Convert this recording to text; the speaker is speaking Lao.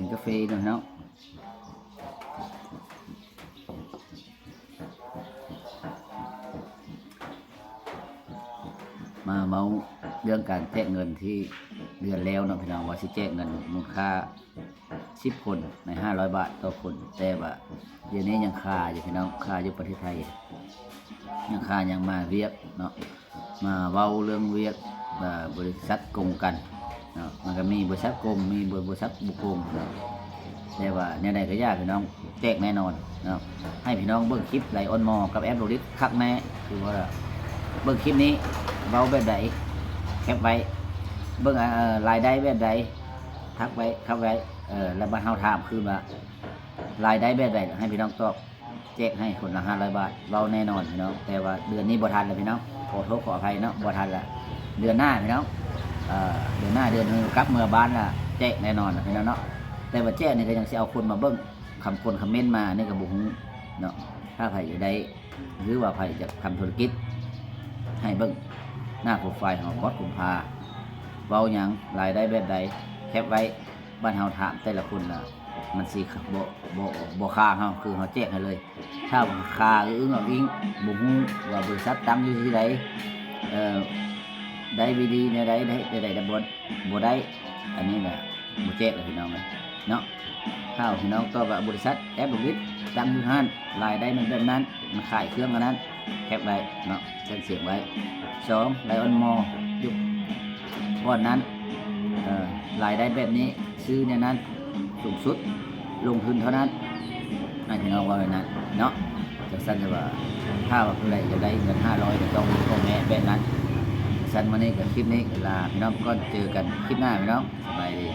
ກິນກາເຟເນາະພີ່ນ້ອງ. ມາເວົ້າເລື່ອງການແຈກເງິນທີ່ເດືອນແລ້ວເນາະພີ່ນ້ອງ ວ່າຊິແຈກເງິນມູນຄ່າສິບຄົນໃນຫ້າຮ້ອຍບາດຕໍ່ຄົນ, ແຕ່ວ່າດຽວນີ້ຍັງຄາຢູ່ພີ່ນ້ອງ, ຄາຢູ່ປະເທດໄທ, ຍັງຄາ ຍັງມາວຽກເນາະ. ມາເວົ້າເລື່ອງວຽກ ເອີ ບໍລິສັດກົງກັນເນາະ, ມັນກໍມີບໍລິສັດກົງ ມີບໍລິສັດບໍ່ກົງເນາະ. ແຕ່ວ່າແນວໃດກໍຢ່າພີ່ນ້ອງ ແຈກແນ່ນອນເນາະ. ໃຫ້ພີ່ນ້ອງເບິ່ງຄລິບໄລອອນມໍກັບແອັບໂລລິດຄັກແນ່ ຄືວ່າເບິ່ງຄລິບນີ້ເວົ້າແບບໃດ ແຄບໄວ້ ເບິ່ງ ເອີ ລາຍໄດ້ແບບໃດ ທັກໄວ້ ແຄບໄວ້ ເອີ ແລ້ວບັດເຮົາຖາມຄືນວ່າລາຍໄດ້ແບບໃດ ໃຫ້ພີ່ນ້ອງຕອບ. ແຈກໃຫ້ຄົນລະຫ້າຮ້ອຍບາດ ເວົ້າແນ່ນອນພີ່ນ້ອງ, ແຕ່ວ່າເດືອນນີ້ບໍ່ທັນແລ້ວພີ່ນ້ອງ ຂໍໂທດຂໍອະໄພເນາະ ບໍ່ທັນລະ. ເດືອນໜ້າພີ່ນ້ອງ ເອີ ເດືອນໜ້າ ເດືອນໜຶ່ງກັບເມືອບ້ານລະ ແຈກແນ່ນອນພີ່ນ້ອງເນາະ. ແຕ່ວ່າແຈກນີ້ກໍຍັງຊິເອົາຄົນມາເບິ່ງ ຄຳຄົນຄອມເມັນມານີ້ກໍບໍ່ຮູ້ເນາະ. ຖ້າໃຜຢາກໄດ້ ຫຼືວ່າໃຜຢາກທຳທຸລະກິດ ໃຫ້ເບິ່ງໜ້າໂປຣໄຟຂອງບອສກຸມພາ ເວົ້າຫຍັງ ລາຍໄດ້ແບບໃດ ແຄບໄວ້ ບັດເຮົາຖາມແຕ່ລະຄົນລະ ມັນຊິ ບໍ່ ບໍ່ ບໍ່ຄາເຮົາ ຄືເຮົາແຈກໃຫ້ເລີຍ. ຖ້າວ່າຄາອຶ້ງອະອິງ ບໍ່ຮູ້ວ່າບໍລິສັດຕັ້ງຢູ່ທີ່ໃດ ເອີ ໄດ້ວິທີແນວໃດ ໄດ້ ໄດ້ ໄດ້ ບໍ່ ບໍ່ໄດ້ ອັນນີ້ນະ ບໍ່ແຈກແລ້ວພີ່ນ້ອງເອີຍເນາະ. ຖ້າວ່າພີ່ນ້ອງຕອບວ່າບໍລິສັດແອັບໂລລິດຕັ້ງຢູ່ຫັ້ນ ລາຍໄດ້ມັນແບບນັ້ນ ມັນຂາຍເຄື່ອງອັນນັ້ນ ແຄບໄວ້ເນາະ ແຄບສຽງໄວ້. ສອງ ໄລອອນມໍຢູ່ບ່ອນນັ້ນ ເອີ ລາຍໄດ້ແບບນີ້ ຊື້ແນວນັ້ນ ສູງສຸດ ລົງທຶນເທົ່ານັ້ນ ໃຫ້ພີ່ນ້ອງເວົ້າແນວນັ້ນເນາະ. ຈັ່ງຊັ້ນແຕ່ວ່າ ຖ້າວ່າຜູ້ໃດຢາກໄດ້ເງິນຫ້າຮ້ອຍ ກໍຕ້ອງມີຂໍ້ແມ້ແບບນັ້ນ. ຊັ້ນມື້ນີ້ກໍຄລິບນີ້ກໍລາພີ່ນ້ອງກ່ອນ ເຈີກັນຄລິບໜ້າພີ່ນ້ອງ ສະບາຍດີ.